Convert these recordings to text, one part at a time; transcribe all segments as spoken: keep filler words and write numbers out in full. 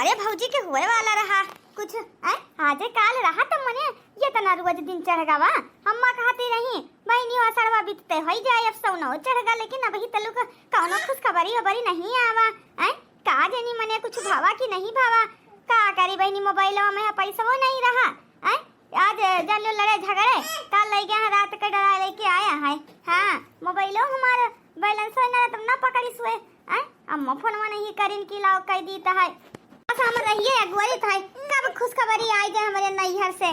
अरे भौजी के हुए वाला रहा कुछ, आय, आजे काल रहा त मने ये तना रोज दिन चढ़ गवा। अम्मा कहती रही, बहिनी असड़वा बीतते होई जाए, अब सौनो चढ़ गा, लेकिन अबही तलुक कौनो खुशखबरी उबरी नहीं आवा। आय, का जानी मने कुछ भावा कि नहीं भावा। का करी बहिनी, मोबाइलवा में पैसवो नहीं रहा। आय, आज जान लो लड़े झगड़े, काल लइ गया है, रात के डरा लेके आया है। हाँ, मोबाइलो हमार बैलेंस ना, तब ना पकड़िस हुए। आय, अम्मा फोनवा नहीं करिन कि लाओ कह दी त है। बस हम रहिए अगुवरित है, कब खुशखबरी आई जाए हमरे नैहर से।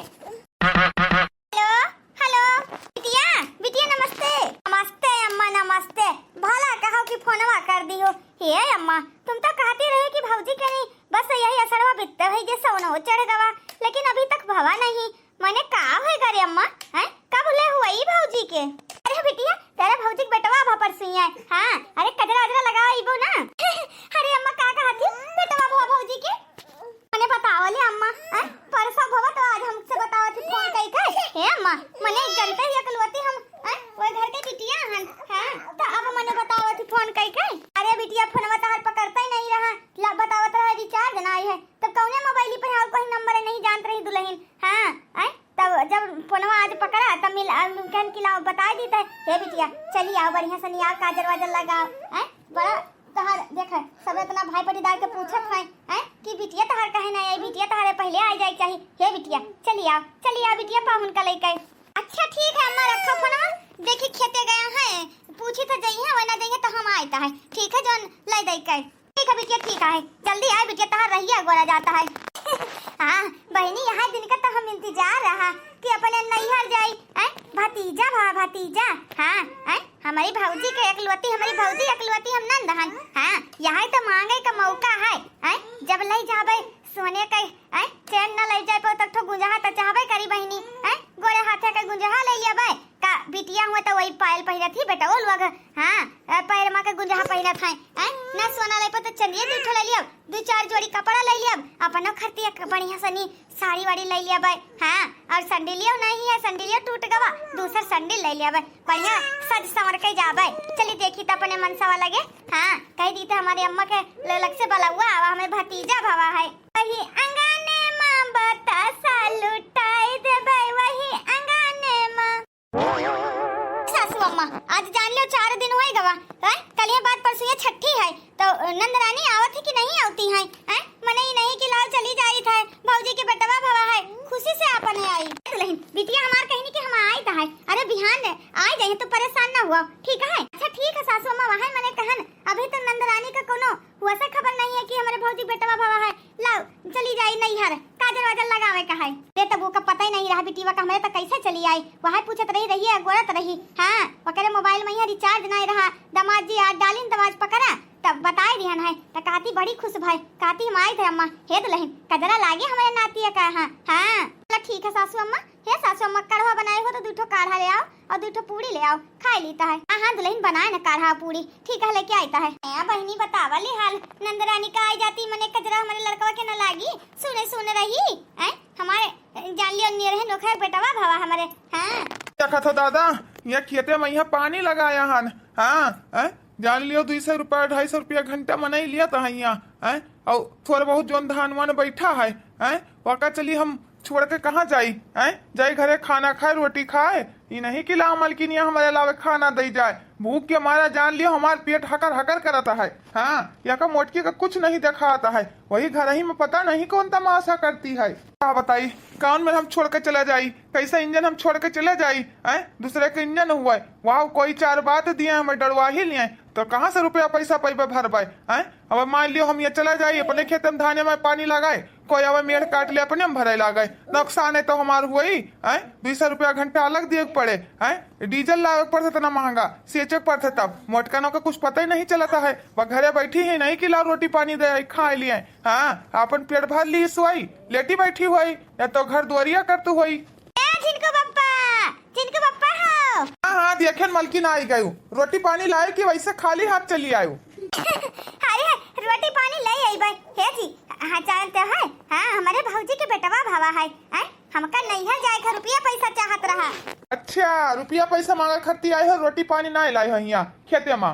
हेलो, हेलो, बिटिया, बिटिया नमस्ते। नमस्ते अम्मा, नमस्ते। भला कहो कि फोनवा कर दियो। हे अम्मा, तुम तो कहती रहे कि भौजी के नहीं, बस यही असड़वा बित्ते है जे सौनो चढ़ गवा, लेकिन अभी तक भवा नहीं। मने का होए गा रे अम्मा? हैं? कब ले हुआ ई भौजी के? अरे बिटिया, तेरे भौजी के बेटवा भा परसुइया। हाँ, अरे कजरा अजरा लगावा इबो ना। अरे अम्मा का कहत ही? बेटवा भा भौजी के? मने बतावा ले अम्मा, हैं? परसों भवा तो आज हमसे बतावा थी फोन कई के। हे अम्मा, मने जनते ही अकलवती हम, हैं? वो घर के बिटिया हन, हैं? तो अब मने बतावा थी फोन कई के। अरे बिटिया, फोनवा तहार पकड़ता ही नहीं रहा। ला बतावत रहा रिचार्ज ना आई है। तो कौने मोबाइल पे है, कोई नंबर नहीं जानत रही दुल्हन। हाँ, हैं? तब जब फोनवा आज पकड़ा, तब मिल, आ, कहन कि लाओ, बताइ दीत है। हे बिटिया, चली आओ, बढ़िया से नियाव, काजर वाजर लगाओ, हैं? बड़ा तहार, देख, सब इतना भाई पटीदार के पूछत है, हैं? कि बिटिया तहार कहे ना आई, बिटिया तहारे पहले आ जाए के चाही। हे बिटिया, चली आओ, चली आओ बिटिया, पाहुन का लइके। अच्छा ठीक है अम्मा, रखो फोनवा, देखी खेते गया है, पूछी तो जइहे, वरना जइहे तो हम आइत है। ठीक है, जौन लइ दइ के। ठीक है बिटिया, ठीक है, जल्दी आए बिटिया, तहार रहिया गोरा जाता है। हाँ बहिनी, यही दिन का तो हम इंतजार रहा कि अपने नैहर जाई, हैं? भतीजा भा भतीजा, हाँ, हैं? हमारी भौजी के एकलौती, हमारी भौजी एकलौती हम नंद हन, हाँ, यही तो मांगे का मौका है, हैं? जब लइ जाबे सोने के, हैं? चेन न लइ जाए पाओ तब ठो गुंजहा तो चाहबे करी बहिनी, हैं? गोरे हाथे के गुंजहा लइ लिया बे, का बिटिया हुआ तो वही पायल पहिरत ही बेटा, ओ लोग, हाँ, अ, पैरमा के गुंजहा पहिरत है, हैं? ना सोना लइ पाओ तो चंदिये दू ठो लइ लिया, दू चार जोड़ी कपड़ा लइ लिया, अपनो खरती एक बढ़िया सनी साड़ी वाड़ी लइ लिया बे, हाँ, और सैंडलियो नहीं है, सैंडलियो टूट गवा, दूसर सैंडल लइ लिया बे, बढ़िया सज संवर के जाबे। चली देखी तो अपने मनसवा लगे, हाँ, कह दी तो हमारे अम्मा के ल-, लग से बलौआ आवा, हमें भतीजा भवा है। वही अंगने मा बतासा लुटाई देबे, वही अंगने मा। सासू अम्मा, आज जान लो चार दिन होइ गवा, हैं? कलिया बाद परसुए छठी है, तो नंद रानी आवत है कि नहीं आवती है, हैं? मने ई नहीं कि लाओ चली जाइत है, भौजी के बेटवा भवा है, खुशी से आपन है आई। दुल्हन, बिटिया हमार कहनी कि हम आइत है, अरे बिहान आई जाए, तू परेशान ना हुआ, ठीक है? अच्छा ठीक है सासू अम्मा, वहाँ मने कहन, अभी तो नंद रानी का कोनो हुआ से खबर नहीं है कि हमरे भौजी बेटवा भवा है। लाओ, चली जाई नैहर, काजर वाजर लगावे का है। रे तब ओका पता ही नहीं रहा बिटिया का, हमरे तो कैसे चली आई। वहाँ पूछत रही, रही अगोरत रही। हाँ, ओकरे मोबाइल में यहाँ रिचार्ज नहीं रहा। दामाद जी आज डालिन, दामाद पकड़ा, तब बताए दिहन है। तो कहती बड़ी खुश भाई, कहती हम आई थे अम्मा, हे दुल्हन, कजरा लागे हमारे नाती का। हाँ, हाँ। चलो ठीक है सासू अम्मा, हे सासू अम्मा, कढ़वा बनाए हो तो दू ठो काढ़ा ले आओ और दू ठो पूड़ी ले आओ, खाए लीता है। हाँ, हाँ, दुल्हन बनाए न काढ़ा पूड़ी, ठीक है, लेके आईता है। ए बहिनी, बतावा ले हाल, नंदरानी का आई जाती, मने कजरा हमारे लड़कवा के न लागी, सुने सुने रही, हैं? हमारे जान लियो नियर है नोखा बेटवा भवा हमारे, हाँ। देखत हो दादा, ये खेते में यहाँ पानी लगाया हन, हाँ, हैं? जान लियो, दुई सौ रुपया, ढाई सौ रुपया घंटा मनई लिया था यहाँ, हैं? और थोड़ा बहुत जोन धान वान बैठा है, हैं? वका चली हम छोड़ के कहाँ जाई, हैं? जाई घरे खाना खाए, रोटी खाए। ई नहीं कि लाओ मलकिनिया हमारे अलावे खाना दई जाए। भूख के मारा जान लियो हमार पेट हकर हकर करत है। हाँ, यहाँ का मोटकी का कुछ नहीं देखात है, वही घर ही में पता नहीं कौन तमाशा करती है। का बताई, कौन में हम छोड़ के चला जाई, कैसा इंजन हम छोड़ के चला जाई, हैं? दूसरे के इंजन हुआ है, वहाँ कोई चार बात दिए, हमें डरवा ही लिए, तो कहाँ से रुपया पैसा पैबे भरबे, हैं? अब मान लियो हम ये चला जाई, अपने खेत में धाने में पानी लगाए, कोई अब मेड़ काट ले, अपने में भरे लागे, नुकसान है तो हमार हुई, हैं? दुई सौ रुपया घंटा अलग दिए के पड़े, हैं? डीजल लावे के पड़ता इतना महंगा, सेचे के पड़ता, तब मोटकनों का कुछ पता ही नहीं चलता है। वह घरे बैठी है, नहीं कि लाओ रोटी पानी दे, खाए लिए, हाँ, अपन पेट भर ली सोई, लेटी बैठी हुई, या तो घर दुआरिया करतू हुई। ए झिनको बप्पा, झिनको बप्पा हो। हाँ, हाँ, देखेन मलकिन आई गयू। रोटी पानी लाए कि वैसे खाली हाथ चली आयू? अरे, रोटी पानी ले आई भाई। हे जी, हाँ, जानते हो, हाँ, हमारे भौजी के बेटवा भवा है, हैं? हमका नैहर जाए का रुपया पैसा चाहत रहा। अच्छा, रुपया पैसा मांगे खातिर आए हो, रोटी पानी ना लाए हो यहाँ खेते में?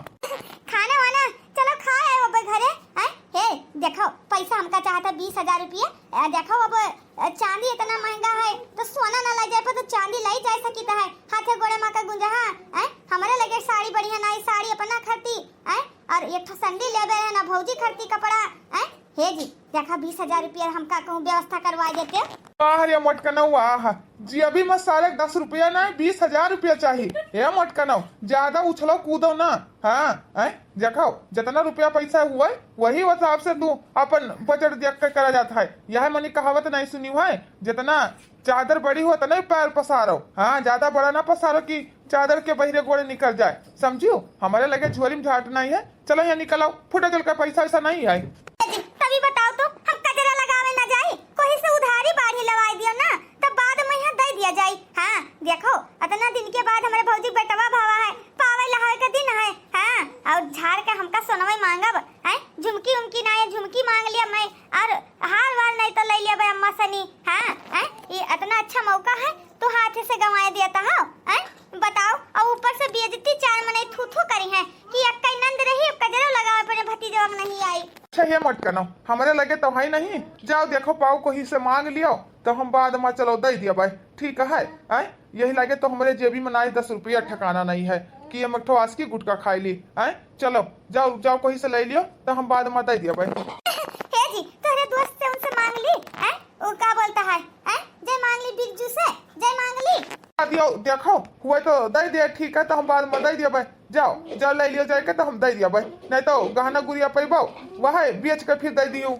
खाना वाना, चलो खा आए हो बे घरे, हैं? हे, देखो, पैसा हमका चाहत है बीस हजार रुपया। अ, देखो अब, अ, चांदी इतना महंगा है, तो सोना ना लइ जाए पर तो चांदी लइ जाए सकित है। हाथे गोड़े मा का गुंजा, हैं? हमरे लगे साड़ी बढ़िया नाई, साड़ी अपना खरती, हैं? और एक ठो संडी लेबे रहे ना भौजी खरती कपड़ा, हैं? हे जी, देखा बीस हजार रुपया हमका कहूँ व्यवस्था करवा देते। आह रे मोटकनऊ, आह, जी अभी मैं सारे दस रुपया ना, बीस हजार रुपया चाही। हे मोटकनऊ, ज्यादा उछलो कूदो ना। हाँ, हैं? देखो, जितना रुपया पैसा हुआ है, वही हिसाब से तू अपन बजट देख के करा जात है। यह मनी कहावत नहीं सुनी है, जितना चादर बड़ी हो, उतना ही पैर पसारो। हाँ, ज्यादा बड़ा ना पसारो कि चादर के बहिरे गोड़े निकल जाए, समझियो? हमारे लगे झोरी में झाट नहीं है। चलो यहाँ निकल आओ, फुटा जल का पैसा वैसा नहीं है। ए जी, तभी बताओ तो, हम कजरा लगावे ना जाई, कोही से उधारी बाढ़ी लवाई दियो ना, तब बाद में यहाँ दे दिया जाई। हाँ, देखो, इतना दिन के बाद हमारे भौजी बेटवा भावा है, पावे लहावे का दिन है। हाँ, और झाड़ के हमका सोनवे मांगब, हैं? झुमकी उमकी ना है, झुमकी मांग लिया मैं, और हार वार नहीं तो ले लिया भाई अम्मा सनी। हाँ, हैं? ये इतना अच्छा मौका है, तो हाथ से गंवाए दिया था, हाँ? हैं? बताओ, और ऊपर से बेइज्जती, चार मनई थू थू करी हैं कि अक्का नंद रही, कजरा लगावे अपने भतीजवा के नहीं आई। अच्छा, ये मत करो, हमारे लगे तो है नहीं। जाओ देखो, पाओ कोही से मांग लियो, तो हम बाद में चलो दे दिया भाई, ठीक है? आय, यही लगे तो हमारे जेबी में ना दस रुपया ठिकाना नहीं है कि हम एक ठो आसकी गुटखा खाई ली। आय, चलो, जाओ, जाओ कोही से ले लियो, तो हम बाद में दे दिया भाई। हे जी, तोहरे दोस्त से उनसे मांग ली, हैं? वो का बोलता है, हैं? जय मांग ली बिरजू से, जय मांग ली। आ दियो, देखो, हुआ तो दे दिया, ठीक है, तो हम बाद में दे दिया भाई। जाओ, जाओ, ले लियो जाके, तो हम दे दिया भाई, नहीं तो गहना गुरिया पैबो, वह बेच के फिर दे दियो।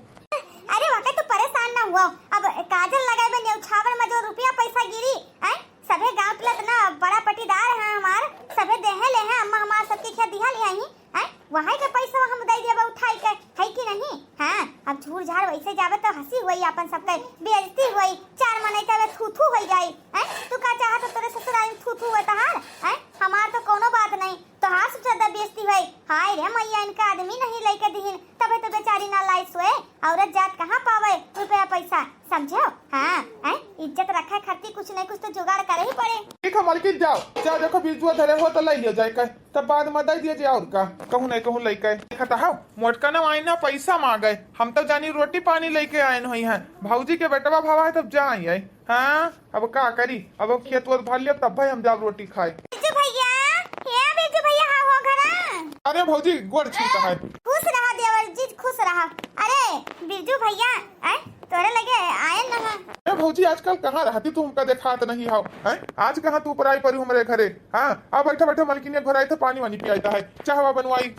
अरे वाकई तू परेशान ना हुआ, अब काजल लगाए बे नेउछावर में जो रुपया पैसा गिरी, हैं? सभे गांव के इतना बड़ा पटीदार है हमार, सभे देहे ले हैं, अम्मा हमार सबके खेत दिहा लिया ही, हैं? वहाई के पैसा हम दे देबे उठाई के, है कि नहीं? हाँ, अब झूर झार वैसे जाबे तो हंसी हुई, अपन सबके बेइज्जती हुई, चार मनई तबे थू थू होई जाई, हैं? तू का चाहत हो तोरे ससुराल में थू थू होता हार, हैं? हमार तो कोनो बात नहीं, तोहार सबसे ज्यादा बेइज्जती हुई। हाय रे मैया, इनका आदमी नहीं लेके दिहिन, तबे तो बेचारी ना लाई सोए। औरत जात कहाँ पावे रुपया पैसा, समझो? हाँ, हैं? इज्जत रखे खातिर कुछ नहीं कुछ तो जुगाड़ करे ही पड़े। ठीक है मालकिन, जाओ, जाओ, देखो बिरजुआ धरे हो तो ले लियो जाए के, तब बाद में दे दिया जाए, और का, कहूँ नहीं कहूँ लेके। देखा था, हाँ, मोटका ना आई ना पैसा मांगे, हम तो जानी रोटी पानी लेके आए नहीं हैं, भौजी के बेटवा भावा है तब जा आई है। हाँ, अब का करी, अब खेत वोत भर लिया तब भाई हम जाब रोटी खाए। बिरजू भैया, हे बिरजू भैया, हाँ हो घरा? अरे भौजी, गोड़ छूता है। खुश रहा देवर जी, खुश रहा। अरे बिरजू भैया, आय, तोरे लगे आए न है। ए भौजी, आजकल कहाँ रहती तू, हमका देखात नहीं हो, हैं? आज कहाँ तू ऊपर आई परी हमरे घरे? हाँ, आ बैठा बैठा मलकिनिया घर आई थे, पानी वानी पियाई है, चाहवा बनवाई।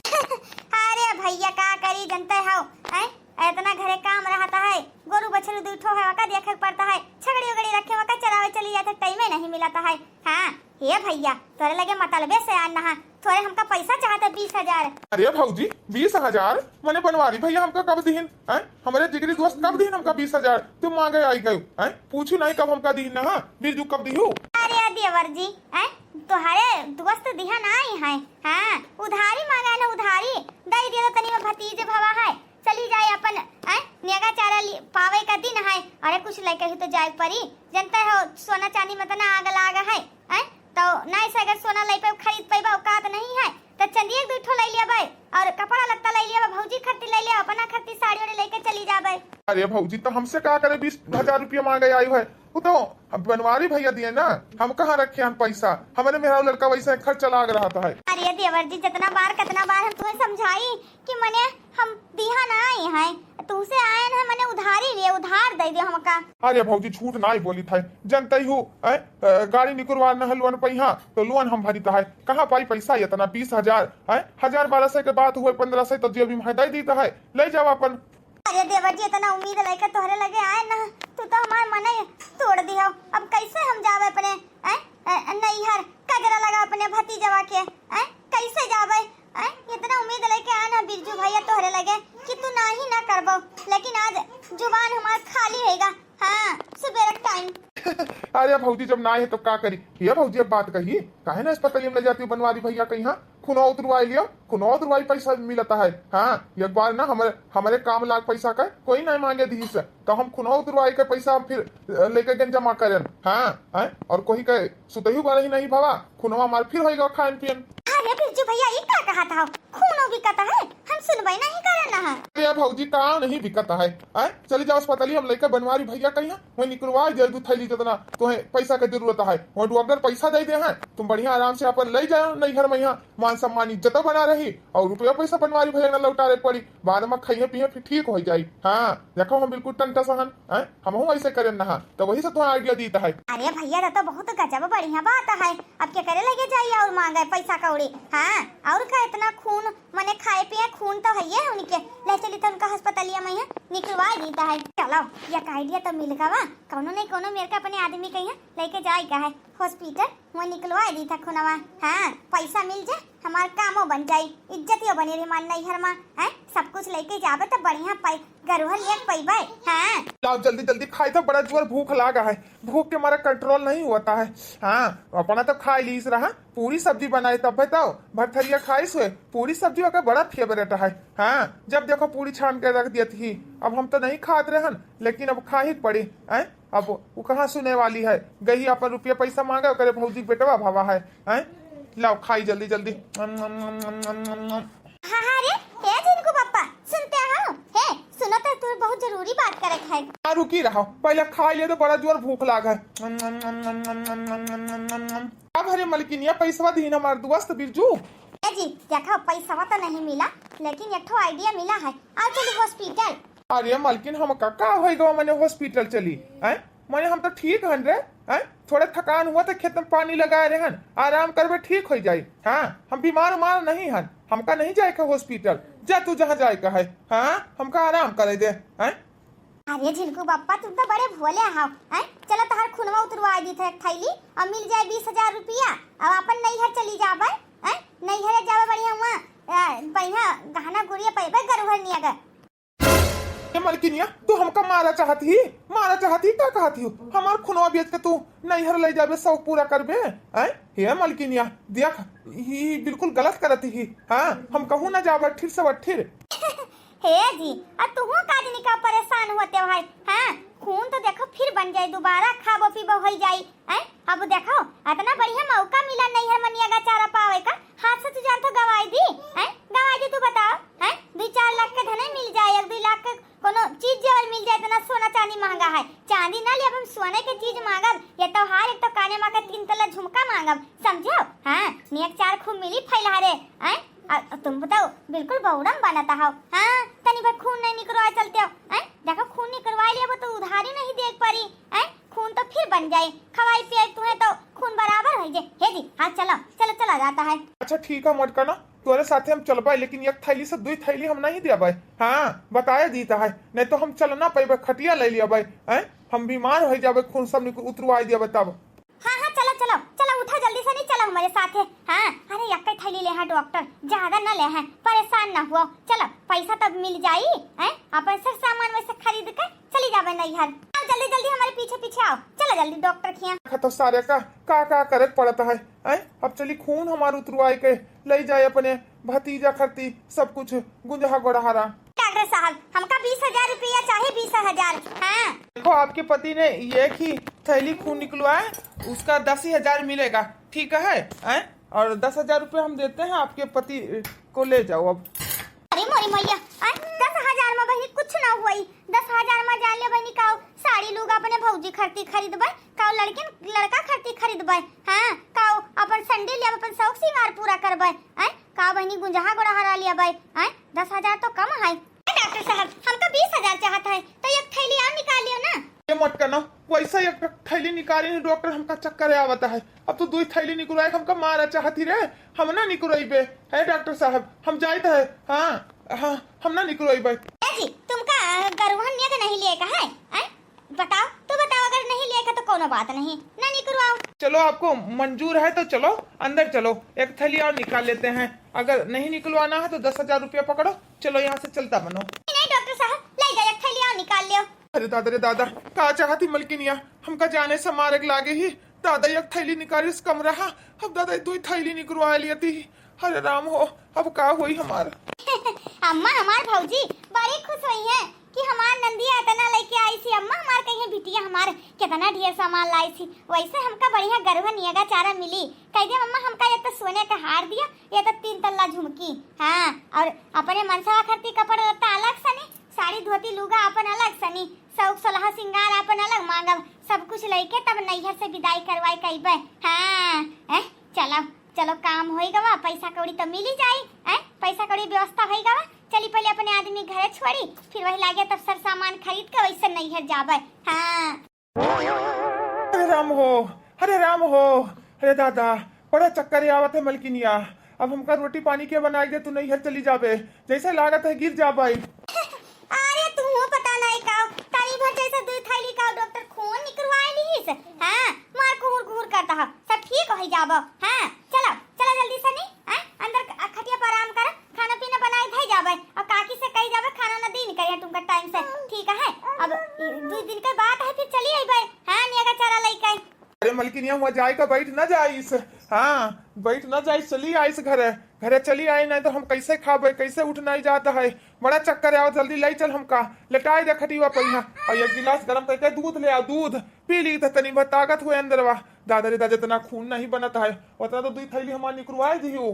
अरे भैया, का करी, जनते हो, हैं? इतना घरे काम रहता है, गोरू बछरू दुइ ठो है, ओका देखे के पड़ता है, छगड़ी उगड़ी रखे, ओका चरावे चली जाते, टाइमे नहीं मिलता है। हाँ, हे भैया, तोरे लगे मतलबे से आन नहा, थोड़े हमका पैसा चाहते बीस हजार। अरे भौजी, बीस हजार? मने बनवारी भैया हमका कब दीन? हैं? हमरे जिगरी दोस्त कब दीन हमका बीस हजार? तुम मांगे आई गयो, हैं? पूछू नहीं कब हमका दीन नहा, बिरजू कब दीहू? अरे देवर जी, हैं? तोहरे दोस्त दिहा ना आई है, हाँ, उधारी मांगे ना, उधारी दे दिया तो तनी में भतीजे भवा है, चली जाए अपन, आय, नेगा चारा लि-, पावे का दिन है। अरे कुछ लेके ही तो जाए परी, जनते हो सोना चांदी में तना आग लाग है, आय, तो नाई से अगर सोना ले पे खरीद पैबा औकात नहीं है, तो चंदी एक दू ठो ले लिया भाई, और कपड़ा लत्ता ले लिया, भौजी खत्ती ले लिया, अपना खत्ती साड़ी वाड़ी लेके चली जा भाई। अरे भौजी, तो हमसे का करे, बीस हजार रुपया मांगे आई है, वो तो अब बनवारी भैया दिए ना, हम कहाँ रखे हम पैसा, हमारे मेहरारू लड़का वैसे खर्च लाग रहा था है। अरे देवर जी, जितना बार, कितना बार हम तुम्हें समझाई कि मने हम दिहा ना आई हैं, तुमसे आए हैं, मने उधारी लिए, उधार दे दियो हमका। अरे भौजी, झूठ ना ही बोली था, जनते ही हो, ऐ, अ, गाड़ी निकुरवा न लोन पैहा, तो लोन हम भरी था है, कहाँ पाई पैसा इतना बीस हजार, ऐ, हजार बारह सौ के बात हुए, पन्द्रह सौ तो जेबी में दे दी था है, ले जाओ अपन। अरे देवर जी, इतना उम्मीद लेके तोहरे लगे आए ना, तू तो हमार मन ही तोड़ दियो। अब कैसे हम जावे अपने, ऐ, ऐ, नैहर, कजरा लगा अपने भतीजवा के, ऐ, कैसे जावे? ऐ, इतना उम्मीद लेके आए ना बिरजू भैया तोहरे लगे कि तू ना ही ना करबो, लेकिन आज जुबान हमार खाली होएगा। हाँ, सुबेरे टाइम। अरे भौजी, जब ना है तो का करी? ये भौजी, अब बात कही, काहे ना अस्पताल में ले जाती हो बनवारी भैया कहीं? हाँ, खुनवा उतरवाई लियो, खुनवा उतरवाई पैसा मिलता है। हाँ, एक बार ना हमारे, हमारे काम लाग पैसा का कोई नहीं मांगे दी से, तो हम खुनवा उतरवाई के पैसा हम फिर, अ, लेके गन जमा करें। हाँ, हैं? और कोई के सुतही बार ही नहीं भवा, खुनवा मार फिर होएगा खान पियन। अरे बिरजू भैया, ई का कहत हौ? खूनो बिकत है? हम सुनबे नहीं करन है। अरे भौजी, का नहीं बिकत है? आय, चली जाओ अस्पताली, हम लइके बनवारी भैया कहिया, वहीं निकलवा दे दू थैली जितना तोहे पैसा के जरूरत है। वहीं डॉक्टर पैसा दे दे हैं, तुम बढ़िया आराम से अपन ले जाओ नैहर में, यहाँ मान सम्मान इज्जतो बना रही और रुपया पैसा बनवारी भैया न लौटारे पड़ी। बाद में खाइए पिए फिर ठीक हो जाई। हाँ, देखो हम बिल्कुल टंटा सहन, हैं? हमहू ऐसे करेन ना, तो वही से तुम्हें आइडिया दीता है। अरे भैया, तो, तो बहुत गजब बढ़िया बात है। अब के करे लगे जाई और मांगे पैसा कौड़ी? हाँ, और का इतना खून, मने खाए पिए खून तो है ये उनके। ले चली तो उनका अस्पतालिया में है, निकलवा दीता है। चलो, ये आइडिया तो मिल गवा। कौनो नहीं कौनो मेरे का अपने आदमी कहीं लेके जाए का है हॉस्पिटल, वो निकलवा दी था खूनवा। हाँ, पैसा मिल जाए, हमार कामो बन जाई, इज्जतियो बनी रही हमार नैहर में। हैं, सब कुछ लेके जाबे तो बढ़िया पाई, गरुहन एक पैबे। हाँ। लाओ जल्दी जल्दी खाई तो, बड़ा जोर भूख लागा है, भूख के मारा कंट्रोल नहीं होता है। हाँ, अपना तो खाई लीस रहा, पूरी सब्जी बनाए तब है तो भरथरिया खाई सोए, पूरी सब्जी ओकर बड़ा फेवरेट है। हाँ, जब देखो पूरी छान के रख दियत ही। अब हम तो नहीं खात रहन, लेकिन अब खा ही पड़ी। हैं? अब वो कहाँ सुने वाली है, गई अपन रुपया पैसा मांगे, ओकरे भौजी के बेटवा भावा है। हैं? लाओ खाई जल्दी जल्दी। हाँ, हाँ रे, हे झिनकू पप्पा, सुनते हो? हे, सुनो तो, तू बहुत जरूरी बात करे के है। आ, रुकी रहो, पहले खा ले तो, बड़ा जोर भूख लाग है। अब अरे मलकिनिया, पैसवा दीन हमार दोस्त बिरजू। ए जी, देखो, पैसवा तो नहीं मिला, लेकिन एक ठो आइडिया मिला है। आओ चली हॉस्पिटल। अरे मलकिन, हम का, का होई गवा, मने हॉस्पिटल चली, हैं? मने हम तो ठीक हन रे, हैं? थोड़े थकान हुआ तो खेत में पानी लगाए रहन, आराम करबे, ठीक हो जाई। हाँ, हम बीमार उमार नहीं हन, हमका नहीं जाए का हॉस्पिटल, जा तू जहाँ जाए का है। हाँ, हमका आराम करे दे, हैं? अरे झिनकू बप्पा, तुम तो बड़े भोले हो, हैं? चलो तोहार खूनवा उतरवा दी थे एक थैली, और मिल जाए बीस हजार रुपया, अब अपन नैहर चली जाबे, हैं? नैहर जाबे बढ़िया हुआ, अ, बढ़िया गहना गुड़िया पैबे गरुहर निया गे। ए मलकिनिया, तू हमका मारा चाहत ही? मारा चाहत ही, का कहत ही? हमार खुनवा बेच के तू नैहर ले जाबे, शौक पूरा करबे? हैं? हे मलकिनिया, देख, ई बिल्कुल गलत करत ही। हाँ, हम कहूँ ना जाबे, ठिर से ठिर। हे जी, आ तुहू का जनी का परेशान होते हो भाई? हाँ, खून तो देखो फिर बन जाए, दोबारा खाबो पीबो होई जाई। हैं? अब देखो, इतना बढ़िया मौका मिला नैहर मनिया का चारा पावे का, हाथ से तू जान तो गवाई दी, हैं? गवाई दी, तू बताओ, हैं? दुई चार लाख के धने मिल जाए, एक दुई लाख के कोनो चीज जेवर मिल जाए, इतना सोना चांदी महंगा है, चांदी ना लेब, हम सोने के चीज मांगब, ये त्योहार एक तो काने मा के तीन तला झुमका मांगब, समझो? हाँ, नेक चार खूब मिली फैलहारे, हैं? आ, तुम बताओ, बिल्कुल बौड़म बनत हो, हाँ? तनी भर खून नहीं निकरवा चलते हो, हैं? देखो, खून निकरवा लेबो तो उधारी नहीं देख पड़ी, हैं? खून तो फिर बन जाए, खवाई पियाई तुहे तो खून बराबर हो जे। हे जी, हाँ चलो, चलो, चला जाता है। अच्छा ठीक है मोटका ना, तोरे साथे हम चलबे, लेकिन एक थैली से दुई थैली हम नहीं देबे। हाँ, बताए दीता है, नहीं तो हम चल ना पैबे, खटिया ले लियबे, हैं? हम बीमार हो जाबे, खून सब निक-, उतरवाई देबे तब। हाँ, हाँ, चलो, चलो, चलो, उठो जल्दी से, नहीं चलो हमारे साथे। हाँ, अरे, यक्के थैली ले हैं डॉक्टर, ज्यादा न ले हैं, परेशान न हुओ। चलो, पैसा तब मिल जाई, हैं? अपन सब सामान वैसे खरीद के चली जाबे नैहर। आओ, जल्दी, जल्दी हमारे पीछे, पीछे आओ। चलो जल्दी डॉक्टर खिया। देखा तो सारे का, का, का करे के पड़त है, हैं? अब चली खून हमार उतरवाए के, ले जाए अपने भतीजा खरती सब कुछ गुंजहा गोड़हारा। डॉक्टर साहब, हमका बीस हजार रुपया चाहे, बीस हजार। हाँ। देखो, आपके पति ने एक ही थैली खून निकलवाए, उसका दस ही हजार मिलेगा, ठीक है, हैं? और दस हजार रुपये हम देते हैं, आपके पति को ले जाओ अब। अरे मोरी मैया, आ, दस हजार में बहिनी कुछ ना हुई। दस हजार में जान ले बहिनी, काऊ साड़ी लूगा अपने भौजी खरती खरीदबे, काऊ लड़किन लड़का खरती खरीदबे, हाँ, काऊ अपन संडे ले अपन शौक सिंगार पूरा करबे, हैं? का बहिनी गुंजहा गोड़हारा लिया बाई, आय, दस हजार तो कम है। ए डॉक्टर साहब, हम तो बीस हजार चाहत है, तो एक थैली और निकाल लियो ना। ये मत करना, वैसा एक थैली निकाली नहीं डॉक्टर, हमका चक्कर आवता है। अब तो दो थैली निकलवाए, हमका मारा चाहती रे, हम ना निकलवाइबे। है डॉक्टर साहब, हम जाइत है, हाँ, हाँ, हम ना निकलवाइबे। ए जी, तुमका गरुहन नियत नहीं लिए का है, आय? बताओ, तू बताओ, अगर नहीं लेके तो कोनो बात नहीं, ना निकरवाओ। चलो, आपको मंजूर है तो चलो, अंदर चलो, एक थैली और निकाल लेते हैं। अगर नहीं निकलवाना है तो दस हजार रुपया पकड़ो, चलो यहाँ से चलता बनो। नहीं, नहीं, डॉक्टर साहब, ले जाओ, एक थैली और निकाल लियो। अरे दादा रे दादा, का चाहती मलकिनिया, हमका जाने से मारे के लागे ही। दादा एक थैली निकालिस कम रहा, अब दादा दो थैली निकलवा लियती। अरे राम हो, अब का होई हमार। अम्मा, हमार भौजी बड़ी खुश हुई है कि हमार नंदिया इतना लेके आई सी। अम्मा, हमार कहीं बिटिया हम हमार केतना ढेर सामान लाइस ही, वैसे हमका बढ़िया गरुआ नियगा चारा मिली। कह दे, "मम्मा, हमका ये तो सोने का हार दिया, ये तो तीन तल्ला झुमकी, हाँ, और अपने मनसवा खरती कपड़ा लत्ता अलग सनी, साड़ी धोती लुगा अपन अलग सनी, शौक सलहा सिंगार अपन अलग मांगब, सब कुछ लइके तब नैहर से विदाई करवाई कइबे।" हाँ, ए, चलो, चलो, काम होई गवा, पैसा कौड़ी तो मिली जाई, ए, पैसा कौड़ी व्यवस्था होई गवा। चली पहले अपने आदमी घरे छोड़ी, फिर वही लागे तब सर सामान खरीद के वैसे नैहर जाबे। हाँ। अरे राम हो, अरे राम हो, अरे दादा, बड़ा चक्कर आवत है मलकिनिया। अब हमका रोटी पानी के बनाई दे, तू नैहर चली जाबे, जैसे लागत है गिर जाबे। अरे तू पता नहीं का, तनी भर जैसे दुई थैली का डॉक्टर खून निकलवाए लीस, हाँ, मार कुहुर कुहुर करता है, सब ठीक हो जाबो, हाँ, चलो, चलो जल्दी से नी, हाँ, अंदर ख-, खटिया पर आराम कर, खाना पीना बनाए धई जाबे, और काकी से कही जाबे खाना न दीन करिए तुमका टाइम से, ठीक है? अब दुई दिन के बात है, फिर चली अइबे, हाँ, नियगा चारा लइके। अरे मलकिनिया, हुआ जाए का बैठ ना जाइस, हाँ, बैठ ना जाइस, चली आइस घरे, घरे चली आई, नहीं तो हम कैसे खाबे, कैसे उठ नहीं जाता है, बड़ा चक्कर आवा, जल्दी ले चल हमका, लेटाई दे खटिया पर यहाँ, और एक गिलास गरम करके दूध ले आओ, दूध पी ली तो तनी बहुत ताकत हुए अंदरवा। दादा रे दादा, जितना खून नहीं बनता है, उतना तो दुई थैली हमार निकलवाए दियो।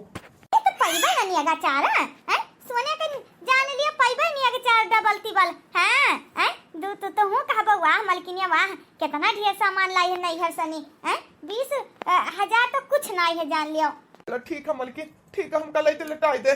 ए, तो पइबे ना नियगा चारा, हैं? सोने के जान लिया, पइबे नियगा चार डबल तिबल, हाँ, हैं? दू तो, तो हूँ कहबो, "वाह मलकिनिया, वाह, कितना ढेर सामान लाई है नैहर सनी, हैं? बीस, अ, हजार तो कुछ नाई है, जान लियो।" चलो ठीक है मलकिन, ठीक है, हमका लइते लेटाई दे।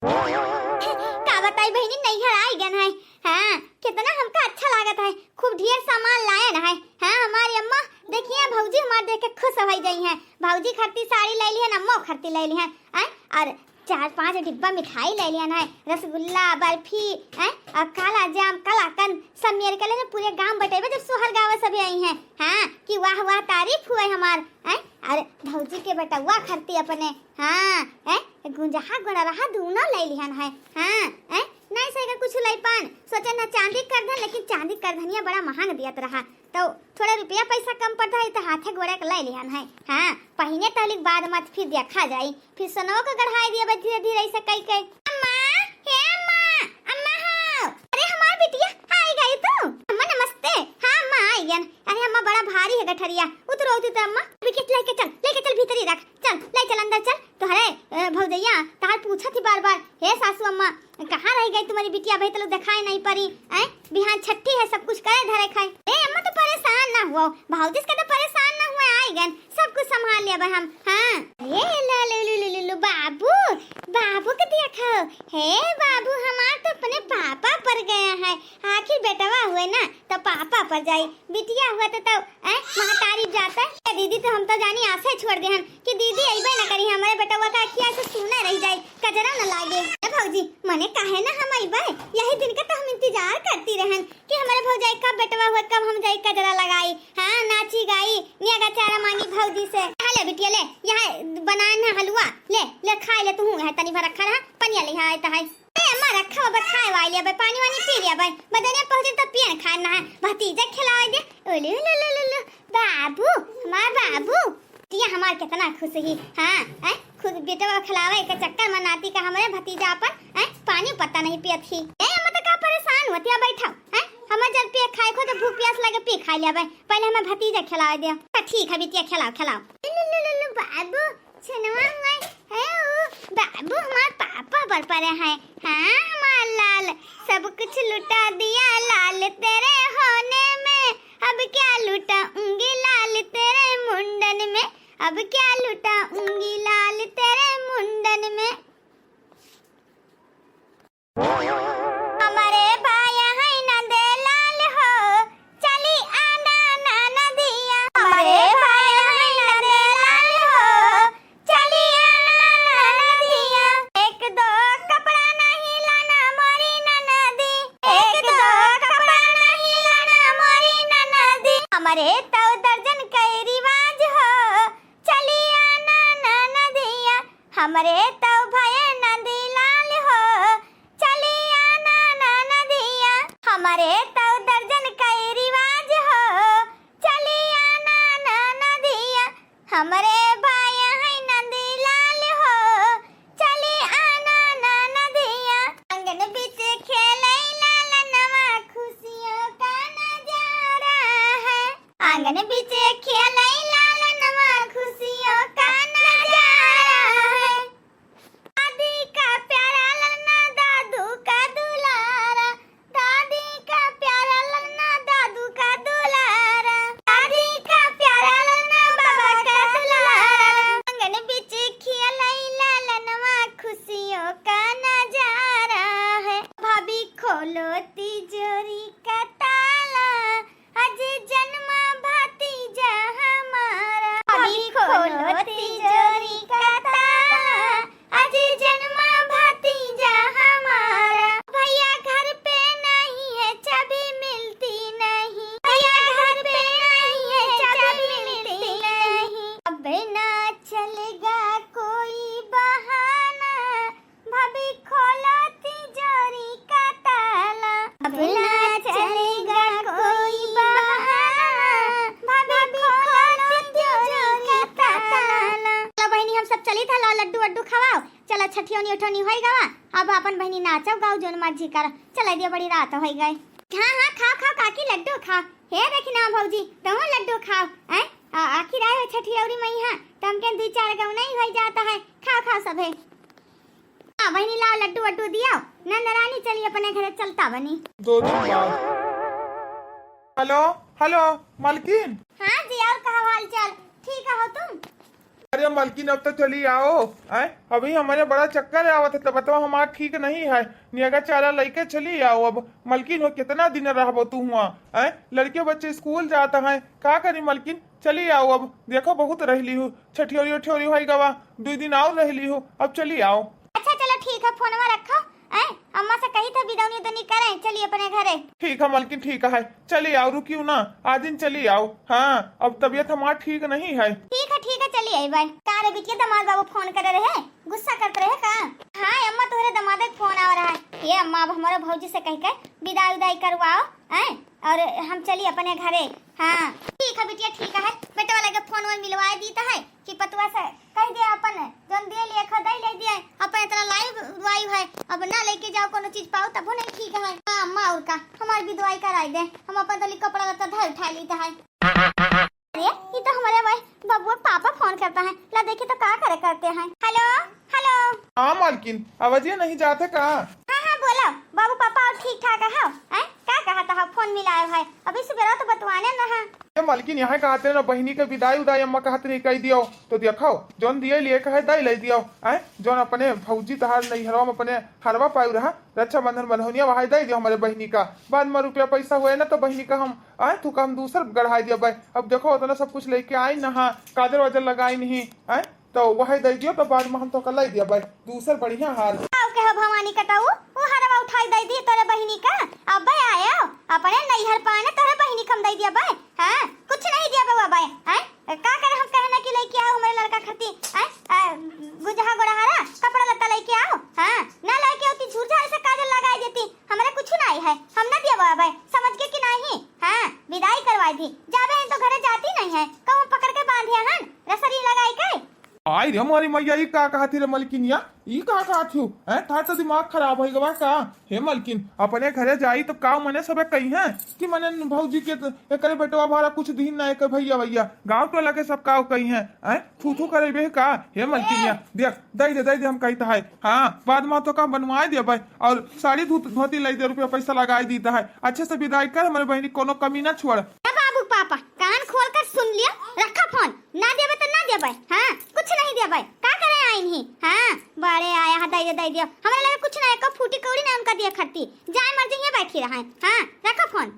का बताई बहिनी, नैहर आई गन है, हाँ, कितना हमका अच्छा लागत है, खूब ढेर सामान लायन है, हाँ, हमारी अम्मा, देखिए भौजी हमार देख के खुश हो जाई हैं, भौजी खातिर साड़ी ले लिहन, अम्मो खातिर ले लिहन, हैं? और चार पांच डिब्बा मिठाई ले लिहन है, रसगुल्ला, बर्फी, हैं? और काला जाम, कलाकंद, सब मेर के लेने पूरे गांव बटेबे, जब सोहर गावे सभी आई हैं, हाँ, कि वाह वाह तारीफ हुए हमार, हैं? और भौजी के बेटवा खरती अपने, हाँ, हैं? गुंजहा गोड़ा रहा दूनो ले लिहन है, हाँ, हैं? नहीं सही का कुछ ले पान, सोचे ना चांदी कर धन, लेकिन चांदी कर धनिया बड़ा महंग दियत रहा, तो थोड़ा रुपया पैसा कम पड़ता है, तो हाथे गोड़े के ले लिहन है। हाँ, पहिने तहलिक बाद मत फिर देखा जाई, फिर सोनवा को गढ़ाई दिया बा धीरे धीरे ऐसे कई कई। अम्मा, हे अम्मा, अम्मा हो, अरे हमार बिटिया, आई गई तू? अम्मा नमस्ते। हाँ अम्मा, आई गन। अरे अम्मा बड़ा भारी है गठरिया, उतरो उतरो अम्मा, बिटिया लेके चल, लेके चल भीतरी रख, चल ले चल अंदर चल। तोहरे, ए, भौजैया, तहार पूछत ही बार बार, हे सासू अम्मा, कहाँ रह गई तुम्हारी बिटिया? अबे तो लोग दिखाई नहीं पड़ी, हैं? बिहान छठी है, सब कुछ करे धरे खाए। ए अम्मा, तू परेशान ना हुआ, भौजी से तो परेशान ना हुआ, आई गन, सब कुछ संभाल लिया हम। हाँ। हे ला लु लु लु लु लु, बाबू, बाबू के देखो, हे बाबू, हमार तो अपने पापा पर गया है, आखिर बेटवा हुए ना, तो पापा पर जाई, बिटिया हुआ तो, तो, ए, महतारी जाता है। ए दीदी, तो हम तो जानी आसे छोड़ दे हन कि दीदी अइबे ना करी, हमारे बेटवा का अखिया से सूना रह जाए, कजरा न लागे। ए भौजी, मने काहे ना हम अइबे, यही दिन का तो हम इंतजार करती रहन कि हमारे भौजाई कब बेटवा हुए, कब हम जाई कजरा लगाई, हाँ, नाची गाई, नियगा चारा मांगी भौजी से। हाँ, ले बिटिया ले, यहाँ बनाए ना हलवा, ले, ले खाए ले, तू है तनी भर रखा रहा, पनिया ले यहाँ आए तो है। ए अम्मा, रखा बा, खाए वाली बा, पानी वानी पी लिया बा, बदनिया पहुंचे तो पियन खाए ना है, भतीजा खिलावे दे। ओले लो लो लो लो, बाबू, हमार बाबू, टिया हमार कितना खुश ही। हाँ, हैं? खुद बेटवा खिलावे के चक्कर में नाती का हमरे भतीजा अपन, हैं? पानी पत्ता नहीं पियत ही। ए अम्मा, तो का परेशान होती है, बैठा, हैं? हमें जब पिए खाए को तो भूख प्यास लगे, पी खा लिया बा, पहले हमें भतीजा खिलावे दे। तो ठीक है बिटिया, खिलाओ खिलाओ। लो लो लो लो, बाबू, सुनवा हुआ है, ओ, बाबू हमार पापा पर परे हैं। हाँ, हमार लाल, सब कुछ लुटा दिया लाल तेरे होने में, अब क्या लुटाऊंगी लाल तेरे मुंडन में, अब क्या लुटाऊंगी लाल तेरे मुंडन में। हमरे भाई हैं नंद लाल हो, चली आना ना नदिया। हमरे भाई हैं नंद लाल हो, चली आना ना नदिया। एक दो कपड़ा नहीं लाना मोरी ननदी, एक दो कपड़ा नहीं लाना मोरी ननदी। हमरे तो दर्जन के रिवाज हो, चली आना ना नदिया। हमरे तो भये नंदी लाल हो, चली आना ना नदिया। हमरे तो दर्जन के रिवाज हो, चली आना ना नदिया। हमरे भाई हैं नंदी लाल हो, चली आना ना नदिया। आंगन बीच खेले लालनवा, खुशियों का नजारा है। अन बीचे खेलई लालनवा, खुशियों का नजारा है। दादी का प्यारा ललना, दादू का दुलारा। दादी का प्यारा ललना, दादू का दुलारा। दादी का प्यारा ललना, बाबा का दुलारा। आंगन बीच खेलई लालनवा, खुशियों का नजारा है। भाभी खोलो तिजोरी का ताला, आज जन्मा भतीजा हमारा। भाभी खोलो तिजोरी का ताला, आज जन्मा भतीजा हमारा। भैया घर पे नहीं है, चाबी मिलती नहीं। भैया घर पे नहीं है, चाबी मिलती नहीं। अब ना चलेगा कोई बहाना, भाभी खोलो तिजोरी का ताला। अब ना चलेगा कोई बहाना, भाभी खोलो तिजोरी का ताला। चलो बहिनी, हम सब चली था, लाओ लड्डू वड्डू खवाओ। चलो छठियौनी उठौनी होई गवा, अब अपन बहिनी नाचो गाओ जोन मर्जी करो। चलो दिया, बड़ी रात होई गई। हाँ हाँ, खाओ खाओ काकी, लड्डू खाओ। हे देखी ना भौजी, तुम लड्डू खाओ। हैं? आ, आखिर आए हो छठियौरी मइहाँ, तो हमके दुई चार गौ नहीं होई जाता है। खाओ खाओ सभे। हाँ बहिनी, लाओ लड्डू वड्डू दियो। नंद रानी चली अपने घरे चलता बनी। दो दिन बाद। हेलो, हेलो, मलकिन। हाँ जी, और का हाल चाल? ठीक हो तुम? अरे मलकिन, अब तो चली आओ। आय, अभी हमरे बड़ा चक्कर आवत है, तबियतवा हमार ठीक नहीं है। नियगा चारा लइके चली आओ अब। मलकिन हो, कितना दिन रहबो तू हुआ? आय, लड़के बच्चे स्कूल जात हैं, का करी मलकिन? चली आओ अब, देखो बहुत रहली हूँ, छठियोरी उठियोरी होई गवा, दुई दिन और रहली हूँ, अब चली आओ। अच्छा चलो ठीक है, फोनवा रखो। ऐ, अम्मा से कही था बिदौनी उदौनी करें, चली अपने घरे। ठीक है मलकिन, ठीक है, चली आओ, रुकियो ना, आ दिन चली आओ। हाँ, अब तबियत हमार ठीक नहीं है। ठीक है, ठीक है, चली आई बाय। का रे बिटिया, दामाद बाबू फोन करे रहे, गुस्सा करत रहे का? हाँ अम्मा, तोहरे दामाद के फोन आ रहा है। ये अम्मा, अब हमारे भौजी से कह के बिदाई उदाई करवाओ, हैं? और हम चली अपने घरे। हाँ ठीक है बिटिया, ठीक है, बेटवा लगे फोन वोन मिलवाए दीता है कि पतुआ से कह दे अपन जौन दिए लिए खा दे ले दिए, अपन इतना लाइव वाइव है, अब ना लेके जाओ कोनो चीज पाओ तबो नहीं ठीक है। हाँ अम्मा, और का, हमार भी दवाई कराई दे, हम अपन तली कपड़ा लत्ता धर उठा लीता है। अरे, ये तो हमारे भाई बबुआ के पापा फोन करता है। ला देखी तो का करे करते हैं। हेलो, हेलो। हाँ मालकिन, आवाजिया नहीं जात है का? हाँ, हाँ, बोलो। बाबू पापा और ठीक ठाक है? हैं? का कहत है? फोन मिलाए है। अभी सुबेरा तो बतवाने न है। ए मालकिन, यहाँ कहते ना बहिनी के बिदाई उदाई अम्मा कहत रही कह दियो। तो देखो, जौन दिए लिए कहे दे ले दियो। हैं? जौन अपने भौजी तहार नैहरवा में अपने हरवा पायु रहा, रक्षाबंधन बन्हौनिया वहाई दे दियो हमारे बहिनी का। बाद में रुपया पैसा हुए ना तो बहिनी का हम आय, तू का हम दूसर गढ़ाई दिया बाय। अब देखो, उतना सब कुछ लेके आई ना, हाँ, काजर वाजर लगाई नहीं, आय, तो वही दे दियो, तो बाद में हम तो कर लाई दिया बाय, दूसर बढ़िया हार। आओ के हो भवानी कटाऊ, वो हरवा उठाई दे दिए तोरे बहिनी का। अब बाय आयो, अपने नैहर पाने तोरे बहिनी का हम दे दिया बाय। हाँ, कुछ नहीं दिया बाय, बाय, आय, का करे हम कहना कि लेके आओ हमारे लड़का खती, आय, आ, गुजहा गोड़हारा, कपड़ा लत्ता लेके आओ, हाँ, ना लेके होती झूठ झाड़ से काजर लगाई देती। हमरा कुछ नाई है, हम ना दिया बाबा, समझ के कि नाही? हाँ, विदाई करवाई दी। जाबे हैं तो घरे जाती नहीं है, कहूँ पकड़ के बांधे हन, रसरी लगाई के। आई रे मोरी मैया, ई का कहत ही रे मलकिनिया, ई का कहत हो? हैं, थार तो दिमाग खराब होई गवा का? हे मलकिन, अपने घरे जाई तो का मने सबे कही हैं कि मने भौजी के त-, एकरे बेटवा भारा कुछ दिन ना, एकर भैया भैया, गाँव टोला के सब का कही हैं, हैं? थू थू करे बे का? हे मलकिनिया, देख, दे दे, दे दे, हम कहता है। हाँ, बाद में तो काम बनवाए दिया भाई, और साड़ी धोत-, धोती लाई दे, रुपया पैसा लगाई दीता है। अच्छे से विदाई कर, हमारे बहनी कोनो कमी ना छोड़। ए बाबू पापा, कान खोल कर सुन लिया, रखा फोन। ना देबे तो ना देबे, हाँ, कुछ नहीं देबे। का करे आइन ही? हाँ, बड़े आया है, दे दे, दे दिया। हमारे लगे कुछ ना, एको फूटी कौड़ी ना उनका दिया खरती। जाए मर जाइए, बैठी रहे। हाँ, रखा फोन।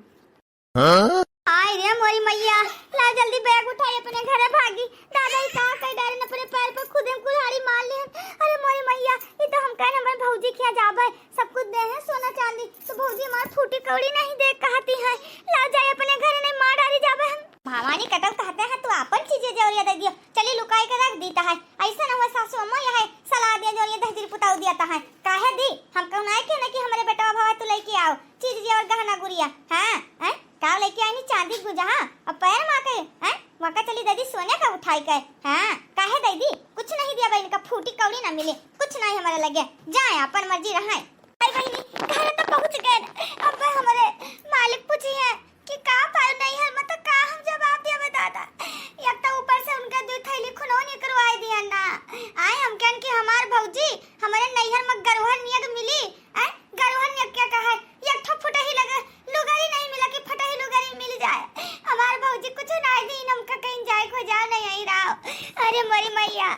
हाँ? हाय रे मोरी मैया, ला जल्दी बैग उठाई, अपने घरे भागी। दादा, ई का कई डारे न, अपने पैर पर खुदे हम कुल्हाड़ी मार ले। अरे मोरी मैया, ई तो हम कहने हमारे भौजी के यहाँ जाबे, सब कुछ दे हैं सोना चांदी, तो भौजी हमार फूटी कौड़ी नहीं दे कहती है। ला जाए अपने घरे, नहीं मार डारी जाबे हम। भवानी कटल कहते हैं, तू आपन चीजें जौरिया दे दियो, चली लुकाई के रख दीता है। ऐसा न हुआ सासू अम्मा यह सलाह दिया जौरिया दहजरी पुताऊ दिया ता है। काहे दी? हम कहूँ ना क्यों ना कि हमारे बेटवा भवा तू लेके आओ चीज और गहना गुड़िया। हाँ, हैं? का लेके आईनी? चांदी गुंजा, हाँ? और पैर मा के, हैं? वाका चली दे दी सोने का उठाई के, हाँ? काहे दे दी? कुछ नहीं दिया बा इनका, फूटी कौड़ी ना मिली, कुछ नहीं हमारे लगे। जाए, अपन मर्जी रहे। अरे बहिनी, घर तो पहुँच गए। अब हमारे मालिक पूछी है कि का पायो नहीं है, मतलब का हम जवाब दिया? अरे मोरी मैया।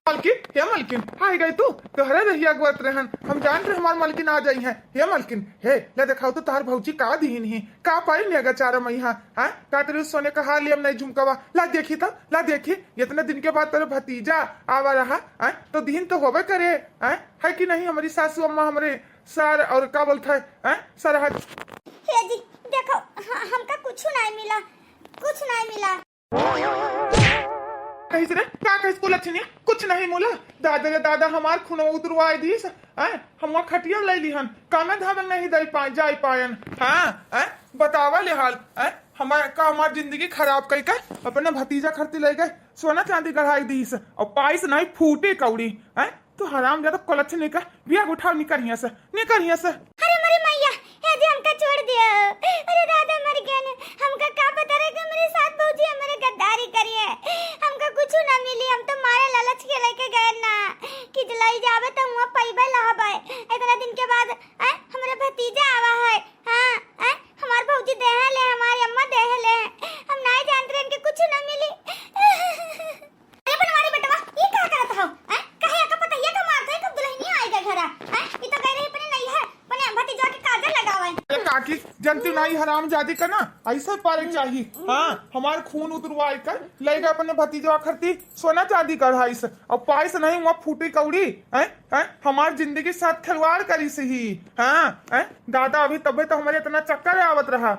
मलकिन, हे मलकिन, आइ गइ तू? तोहरे रहिया गोत रहन, हम जानत रहे हमार मलकिन आ जाई हैं। हे मलकिन, हे, ला देखाउ तो तोहार भौजी का दिहिन ही, का पाइन है गचारा मइहाँ, हैं? का तेरे सोने का हार लियम नहीं झुमकवा, ला देखी तो, ला देखी, इतने दिन के बाद तोरे भतीजा आवा रहा, हैं? तो दिहिन तो होबे करे, हैं? है कि नहीं हमारी सासू अम्मा, हमरे सर और का बोलत है, हैं? सरहज। हे जी, देखो, ह-, हमका कुछ नहीं मिला, कुछ नहीं मिला। कहिस रे, का कहिस कुलछनी? कुछ नहीं मुला। दादा रे दादा, हमार खून उतरवाए दीस। हैं? हम वहाँ खटिया ले लिहन, कामे धामे नहीं दे पाए, जाए पायन। हाँ, हैं? बतावा ले हाल, हैं? हमार, का हमार जिंदगी खराब कई के अपने भतीजा खरती ले गए, सोना चांदी गढ़ाई दीस और पाइस नहीं फूटी कौड़ी, हैं? तू हरामजादा कुलछनी का बिया उठाओ, निकर हियां से, निकर हियां से। अरे मोरी मैया, हे जी हमका छोड़ दिया। अरे दादा मर गया ने, हमका का पता रहे कि हमरे सास भौजी हमरे गद्दारी करिए। हमका कुछ ना मिली, हम तो मारे लालच के लेके गए ना कि लई जावे तो हुआ पैबे लहबे। इतना दिन के बाद, हैं, हमरे भतीजा आवा है। हाँ, हैं, हमार भौजी देहे ले, हमारी अम्मा देहे ले। हम नहीं जानते रहे इनके कुछ ना मिली। अरे बनवारी बेटवा, ई का करत हौ? हैं? काहे आका पतहिया का मारत है? कब दुल्हनिया आइगा घरा? हैं? ई तो गए रही अपने नैहर, अपने भतीजवा के काजर लगावे। ए काकी, जनती नाई हरामजादी का ना, ऐसे पारे चाही। हाँ, हमार खून उतरवाई कर, ले गए अपने भतीजवा खरती सोना चांदी कढ़ाई से, और पाइस नहीं हुआ फूटी कौड़ी, हैं? हैं? हमार जिंदगी साथ खिलवाड़ करी से ही। हाँ, हैं? दादा अभी तबे तो हमारे इतना चक्कर आवत रहा।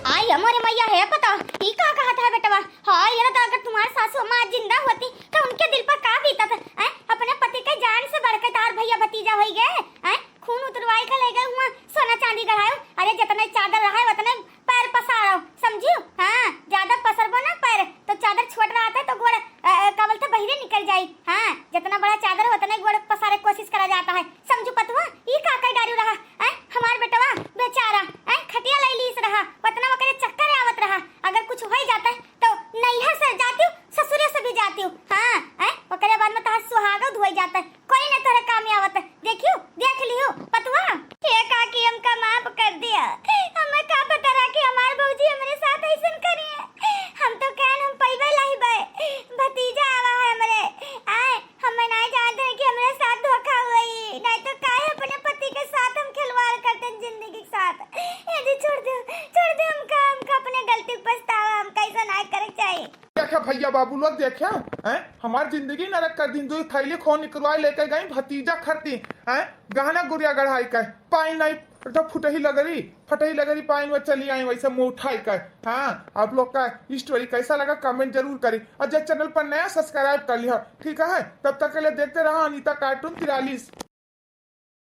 आई हमरे मैया है पता, ई का कहत है बेटवा? हाय, ये तो अगर तुम्हार सासू अम्मा आज जिंदा होती, तो उनके दिल पर का बीतत, हैं? अपने पति के जान से बढ़ के तार भैया भतीजा होई गए, हैं? खून उतरवाई के ले गए हुआ, सोना चांदी गढ़ायो। अरे, जितने चादर रहा है, उतने पैर पसारो, समझियो? हाँ, ज्यादा पसरबो ना पैर, तो चादर छोट रहत है, तो गोड़, अ, अ, का बोलते, बहिरे निकल जाई। हाँ, जितना बड़ा चादर हो, उतने गोड़ पसारे कोशिश करा जाता है, समझू पतवा? ई का कह डारू रहा, हैं? हमार बेटवा बेचारा, हैं, खटिया लई लीस रहा, उतना ओकरे चक्कर आवत रहा। अगर कुछ होई जाता है, तो नैहर से जाती हूँ, ससुरे से भी जाती हूँ। हाँ, हैं, ओकरे बाद में तहार सुहागो धोई जाता है, कोई न तोहरे काम आवत है। देखियो, देख लियो, पतवा। हे काकी, हमका माफ कर दिया, हमें का पता रहा कि हमार भौजी हमरे साथ ऐसन करी है। हम तो कहन हम पैबे लाही बे, भतीजा आवा है हमरे, आए, हमें नहीं जानते हैं कि हमरे साथ धोखा हुई, नहीं तो काहे अपने पति के साथ हम खिलवाड़ करते हैं जिंदगी के साथ। ए जी, छोड़ दो, छोड़ दो हमका, हमका अपने गलती पछतावा, हमका ऐसा नहीं करे के चाहिए। देखा भैया बाबू लोग, देखा, हैं, हमार जिंदगी नरक कर दिन, दो थैली खून निकलवाए लेके गई भतीजा खरती, हैं, गहना गुड़िया गढ़ाई का, पाई नहीं, तो फुटही लगरी, फटही लगरी पाइन में चली आई, वैसे मुंह उठाई कर। हाँ, आप लोग का स्टोरी कैसा लगा, कमेंट जरूर करें, और जो चैनल पर नया, सब्सक्राइब कर लिया, ठीक है? तब तक के लिए देखते रहो अनीता कार्टून तिरालीस।